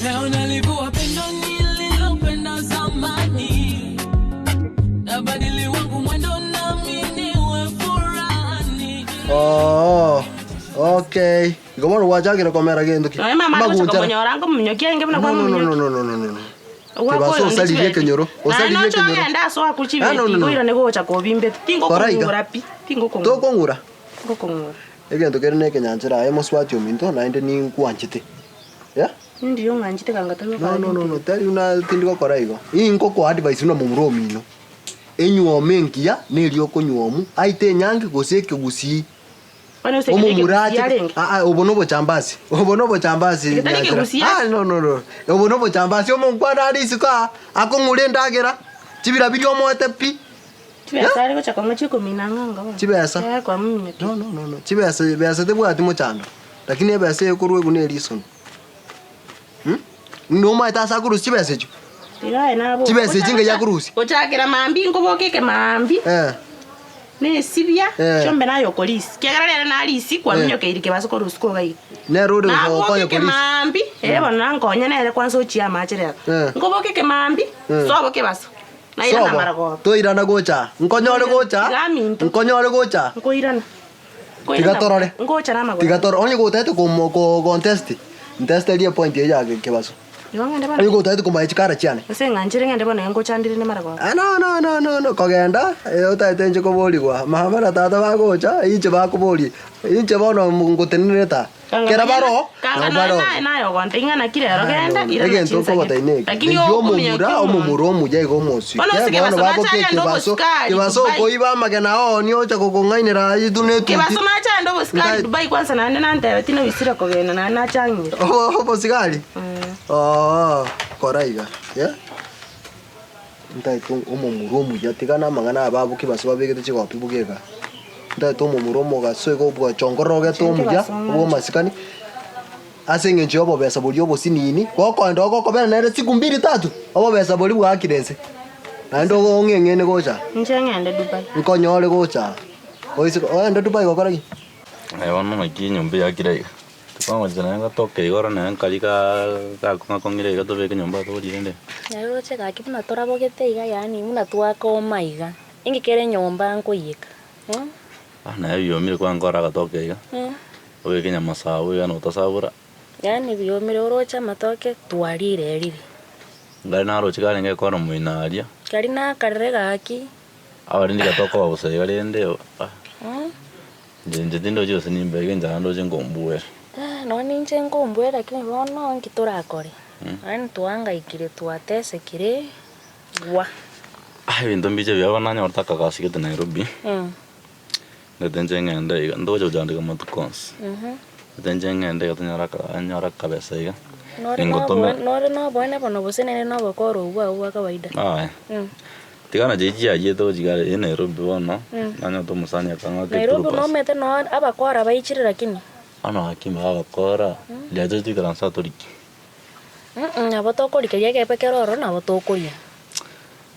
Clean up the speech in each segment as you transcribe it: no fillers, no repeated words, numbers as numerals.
Leo nalivua pendo nililopenda zamani, nabadili wangu mwendo nami niwe furahani. Oo, okay. Igo bono gwachakire komera gento ki? Nonya mama agocha Amagunchara. komonyora nkomonyokia aenge buna No, no, no, kwamonyokia. no, no, no, no, no. Ogwaka Kebaso oyo onde osaririe chibeti. ekenyoro, Naende osaririe noche ekenyoro. ogende ase oakwe Ah, chibeti no, no, no. oirane gocha kobimbeti. Kora iga. Tingokong'ura pi, tingokong'ura. Tokong'ura? Tingokong'ura. Egento kere na ekenyanchera aye mosubati ominto naende ninkwanchete. Yeah? Nindiria ong'anchete kanga tari No, gokora no, no, binto no, ebi. tari buna tindi gokora igo. Ingokoa advice buna momura omino. Enywomo engiya neri okonywomu, aite enyangi gose ekegusii. Bono ase ekero Omomura ekegusii ache arenge. ah, ah, obo nobochambasi, obo nobochambasi Eke tari Nyanchera. ekegusii Ah, ase. no, no, no. Obo nobochambasi omonkwana are isiko aa, akong'ura endagera, chibira biria omoete pi. Chibesa are gocha kong'a chikomina ng'a anga bono. Chibesa? Eh, kwamominyokia. No, no, no, no. Chibesa, besa tebwati mochando, lakini ebesa ekorwa buna erisono. Mh, nomaete ase akorusia chibesa echio? Tiga aye nabo. Chibesa echi ngai akorusia? Gochakera mambia nkoboka ekemaambia. Eh. Nesibia, Eh. chiombe naye okorisia. Ekiagera rero narisia kwaminyokeire kebaso korwa usiku iga iga. Nere ore Naboka gokonya korisia. ekemaambia, eh bono nankonye nere kwanza ochie amache rero. Eh. Nkoboka ekemaambia, Eh. sobo kebaso. Nairana Sobo, maragoba. toirana gocha aa. Nkonyore gocha aa, Tiga aminto. nkonyore gocha aa. Nkoirana. Tiga torore. Ngocha namagoro. Tiga torore. Onye gotagete komo ko kontest, ntesterie epoint eyio ya kebaso. Igo ng'ende bono. Onye gotagete komanya chikara chiane. Ase ng'anchire ng'ende bono iga ngochandire ne maragoba. Ah, no, no, no, no, no. Kogenda, eh, otagete inche koborigwa. Mama na tata bagocha, inche bakoboria. Inche bono ngotenenerete aa. Kera baroo, Kanga nabo nonya baroo. naye naye ogontebia ng'a naki rero genda, irana Egento chinsagete. nkogotebia neke, Lakini rigia okominyokia omomura, omonto. omomura omuya iga omosike, Bono ase bono kebaso baboke nache agende ekebaso, obosikari kebaso Dubai. okoiba amagena aonie ocha gokong'ainera ayio tu netuti. Kebaso nache agende obosikari Nkai- Dubai kwanza naende nantebeti nobisire kogenda naende nache ang'ire. Obo- Obosigari? Oo, kora iga, yeah. Ntaete omomura omuya, tiga namang'ana aba abwo kebaso babegete chigopi bogeka. Ntaete omomura omogaso iga obwachongororogete omuya, obw'amasikani, ase eng'encho ya obobesa boria obosinini, gokoenda ogokobera nere siku mbiri tatu, obobesa boria bwaakire inse, naende ong'eng'ene gocha aa. Inche ng'ende Dubai. Nkonyore gocha aa, oise ogende Dubai gokora ki? Aye bono naki enyomba eyakire iga. Tokwangochia naye ngatoka igoro naye nkari gakong'akong'ire iga tobeke nyomba ase rende. Naroche gaki buna torabogete iga yaani buna twakoma iga, inki kere nyomba nkoiyeka eh? Ah naye biomire kwankora agatoke iga, obeke nyamasabo iga na otasabora. Yaani biomire oroche amatoke twarire rire. Nkare naroche karenge ekona moino aria. Kari nakarire gaki. Abarindi gatokoba bosa iga rende ah. Inche inche tindochi gose nimbeke enchara ndoche nkombuere. Nonya ninche nkombuere lakini bono nki torakore? Yaani twaangaikire twatesekire gwa. Ebinto mbiche buya bono nanyorete akagasi gete Nairobi, ndete inche ng'ende iga, ntogocha gochandeka amatuko onsi, ndete inche ng'ende iga tonyore aka nyore akabesa iga, Nore ningotome. noboe nore noboene bono gose nere nobokora obwo abwo bwa kawaida? Yaya. Tiga nache echi chiachiete gochika are Nairobi bono, nanyete omosani akang'aka Nairobi eturupas. nomanyete noo abakora baichire lakini. Bono gaki mbaka abakora, riria toche toikaranse aa torikie. Mh nabo tokoria keria ekebe kere ororo nabo tokoria.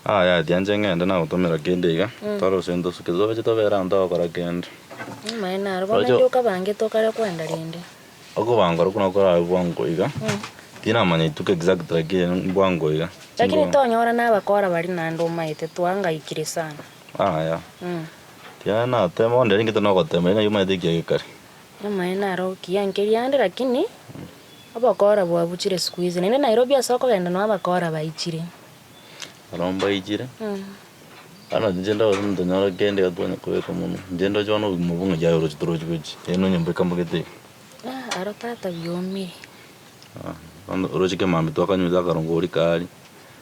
Yaya tiga inche ng'ende nagotomera kende iga, tore gose ntosuke tobeche tobere aa ntogokora kende. Amaene aro bono Roche inde okabangete okare kwenda rende. Okobanga oro buna okorabe bwango iga, tinamanya rituko exactly lakini bwango iga. Lakini tonyora nabakora baria naende omaete twangaikire sana. Yaya, tiga natema bono riria ningete nogotema riria naki omanyete ekiage kare. Amaene aro kiya nkeria ande lakini, obokora bwabuchire siku hizi naende Nairobi ase okogenda noo abakora baichire. Aro mbaichire, bono inche ndore omonto nyore kende iga twanya kobeka monwe, inche ndoche bono obogima obwo ng'aki aye oroche torochi gochia, eye nonyomba ekamogete iga. Ah aro tata biomire. Bono oroche kemambia twakanywete akarongo oria karia,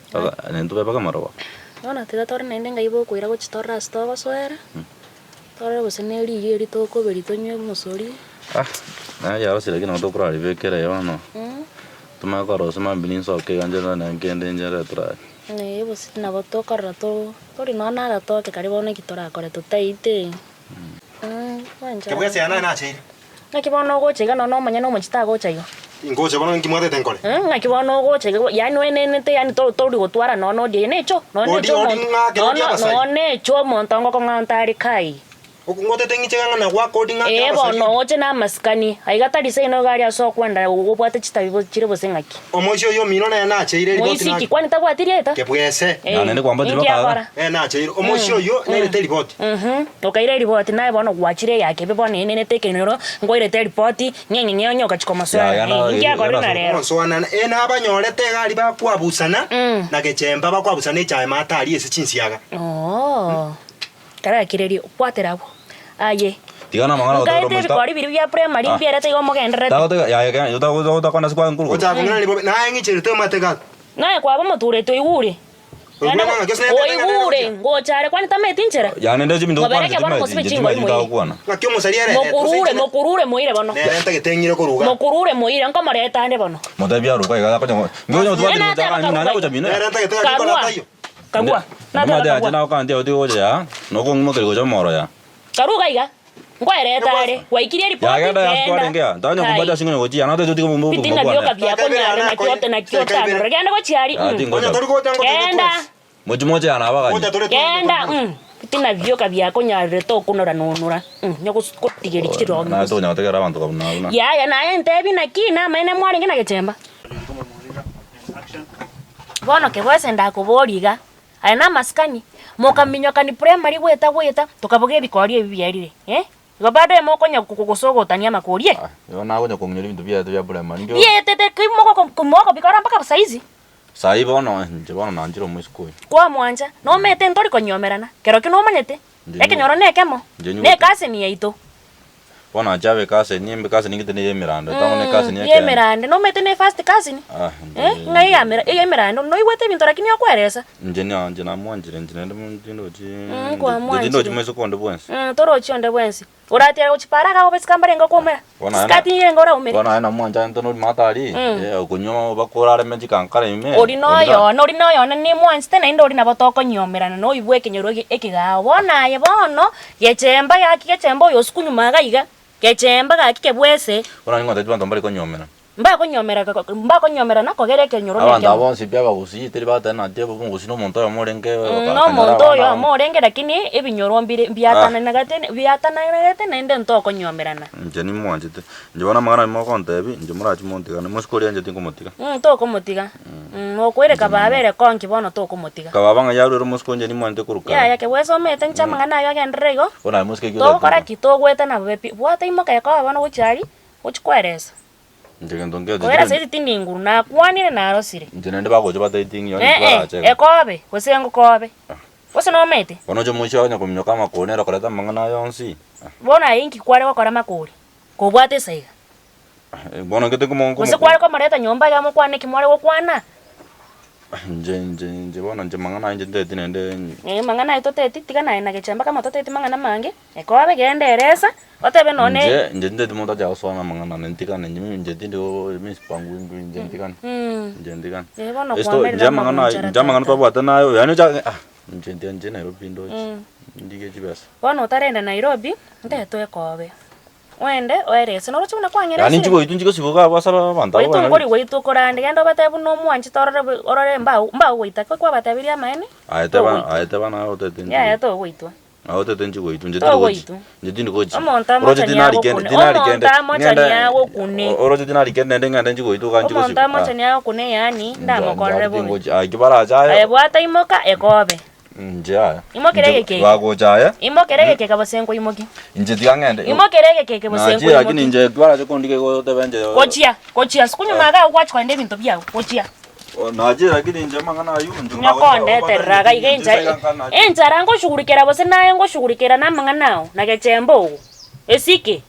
mpaka naende tobe mpaka marogoba. Bono tiga tore naende ngai bokoira gochia torore ase togosoera, torore gose ne riyo eri tokoberia tonywe omosori. Ah, naye riarosire lakini nabo tokoraribekera iga bono, tomanye korosia mambia ninsoke iga nche nonye nkende inche nere torare. Ee gose nabo tokorora to tori nonya na agatoke karia bono eki torakore totaite. Bwancha. Kebwese yane nacheire. Ng'aki bono ogocha iga nonya omonyene omochie tagocha igo? Ingocha bono ninki mwatete nkore? Ng'aki bono ogocha iga yaani oenenete yaani to tori gotwara nonya odi eye necho nonya Odi necho odi omonto ng'ake odi nonya abasai. nonya necho omonto ngokong'aonta are kai. Ngotete ng'iche ng'a na gwakodi ng'a Ee bono, oche namasikani. Aiga tari seino iga aria ase okwenda obwate chitabi chire gose ng'aki. Omoisia oyio omino nere nacheire eriboti Moisiki, nake. kwani tabwati rieta? Kebwese. Ee, Na naende kwambatire inki bakaga. akora? Nere nacheire. Omoisia oyio nairete eriboti. Mhm, okaira eriboti naye bono gwachire eyakebe bono enenete ekenyoro, nkwairete eripoti, ng'eng'eng'e onye ogachia komosoera. Ya, genda- Inki akorire genda na rero? Omosoanana, ee nabanyorete iga aria bakwabusana Mm. na gechemba bakwabusana echaye maate aria ase chinsiaga. Oo, karakirerie, bwatera abwo. Aye. Tiga namang'ana goteba Nkaete omochie ebikori biria bia primary Ah. mbierete igo mogendererete. Tagoteba yaya kenya otakwana ase kwaye nkorokoro. Gochaka kong'ina ribobe, naye ng'icherete omate gaka. Naye kwaba omotureti oigure. Oigure Naende ng'a ng'aki ase nere oigure ng'aki ngocha are kwani tameti nchera. Yaya nende chiminto gokwana Mobereke bono mosibe inche chingo timanyeti imoire. ntagokwana. Ng'aki omosari ere Mokurure mokurure moire bono. Nere ntagete ng'ire koruga. Mokurure moire nkomoreta ande bono. Motebi aruka iga akonya nginya Nere nateba nanya karua gocha mino. Nere ntagete ng'aki Karua. nkora taiyo. Kagua. Nateba Omwate kagua. anche nagokantia otige gocha yaa nokong'imokeria gocha omoro yaa. Karua iga iga. Nkwerete are. Gwaikirie eripoti Yagenda genda. yasitware ngeya ntanya Kai. kombwatia ase ng'onye gochia natete otige Bitina obogima bioka bwane. biakonyare nakio ote nakio otanore. Genda gochia aria. Ah, Mm. tingocha. Onye tori gocha ngocha tore Genda. twensi. Mochi moche yaa nabagani. Gocha tore twensi. Genda. Mm. Bitina bioka biakonyarire tokunora nonora. Mm. Nyogotigeria chirongi. Naye tokonya gotegera abanto kabuna buna. Yaya naye ntebi naki namaene mwarenge na gechemba. Bono kebwese ndakoboria iga, aye namasikani, mokaminyokani primary goeta goeta, tokaboga ebikori ebi biarire eh, igo bado emokonya gosogotania amakori eh. Ah, igo nagonya kong'inyora ebinto biaye bia primary nkio. Bietete ki mogoko mogobikora mpaka saizi. Saii bono inche bono nanchire omoiseke oyo. Kwamwancha, nomanyete ntori konyiomerana, kero ki nomanyete, Inche ekenyoro nekemo, Inche na nyigwete. ekaseni yaito. Bono anche abe ekaseni, embe ekaseni ng'ite neye emerando, etang'u na ekaseni Mm, ekeene. yemerande, nomanyete ne first cousin, Ah, eh, inche ng'ai yamera eyemerande noigwete ebinto lakini okweresa. Inche na inche namwanchire inche naende mo tindochi Mm, inche kwamwanchire. tindochi moiseke onde bwensi. Mm, torochi onde bwensi. Oratiare gochipara iga obesike mbarenge okoumera, Bono aye na chisikati nigo oraumere. bono aye namwanchante nori mato aria, Mm. eh, okonywa mpaka orareme chikankara ime, Ori ori na noyone, ori noyone nimwanchete naende ori nabo tokonyiomerana na oibwe ekenyoro ege ekegao. Bono aye bono, gechemba gaki gechemba oyo osukunyuma iga iga, gechemba gaki kebwese. Bono nigo ngotebi abanto mbare konyiomerana. Mbakonyiomerana mbakonyiomerana kogera ekenyoro Abanto nekemo. aba bonsi pi abagusii teri bateba nati omogusii na omonto oyomo orenge Mm, akanyora nomonto abana oyomo abamo. orenge lakini ebinyoro mbire mbiatananagete biatananagete naende ntokonyiomerana. Inche nimwanchete, inche bono amang'ana ayio mogontebi, inche morache montigane, mosike oria inche tinkomotiga. Mm, tokomotiga, mm, okoireka baba ere konki bono tokomotiga. Kababa ng'a yarwere omosike inche nimwanchete korwa kare. Yaya kebwesomete inche amang'ana ayio agenderere igo, Bono aye mosike ki togokora otagete ki? Togoeta nabobe pi, bwata imoka ekoba bono gochia aria, gochia kweresa. Inche gento nkio Kogera saisi tindi nguru, nakwanire narosire. Inche naende bagocha bataeti ng'iyo Eh, eh, barache iga. ekobe, gose ngokobe. Gose nomanyete? Bono oche mochie onya kominyoka amakori nere okoreta amang'ana aya onsi. Bono aye inki kware gokora makori, kobwate esaiga? Bono inche tinkomo Gose kware komoreta nyomba iga mokwane eki mware gokwana? Inche inche inche bono inche mang'ana aya inche nteti naende. Eh, mang'ana aye toteti, tiga naye na gechemba kama toteti mang'ana mange, ekobe genda eresa, otebe nonye. Inche inche nteti monto acha gosoa na amang'ana ane ntigane inche mimi inche tindi mi sipangui ngui inche ntigane. Inche ntigane. Eh, bono Esto kwamerire inche amang'ana aya amagunchara inche amang'ana tata. twabwate naye yaani ochake ah inche ntiga inche Nairobi ndoche, ndigie chibesa. Bono otarenda Nairobi, ntete ekobe. Oende oerese, noroche buna Yaani kwang'eresire. nchigoitwa nchigosiboka abwo ase abanto abwo Goitwa bana. nkori goitwa okorande, genda obatebie buna omwanchete orore bu orore mbao mbagogoita ko kwabatebirie amaene, Aye teba togoitwa. aye teba naye otete nchi Yaya togoitwa. Aye otete nchigoitwa inche tindi gochi Togoitwa. inche tindi gochi. Omonto Oroche amochani tinari kende agokune, tinari omonto kende amochani ng'ende agokune. oroche tinari kende naende ng'ende nchigoitwa iga Omonto nchigosibwa ah. amochani agokune yaani ndamokorere bobe. Tingochi aye ekio barache Aye aye bwata imoka ekobe. Inche yaya. Imokera Inche egekeke. bagocha aye. Imokera egekeke gose nkoimokie. Inche tiga ng'ende. Imokera egekeke gose Nachire lakini nkoimokie. inche barache kondika igo otebe inche. Gochia, gochia, sukunyuma igaa gwachi korenda ebinto biago, gochia. Nachire lakini inche amang'ana aywo inche Nyokondeterera iga iga enchara, enchara ngoshughulikera gose naye ngoshughulikera na amang'ana ao, na gechemba ogo, esike.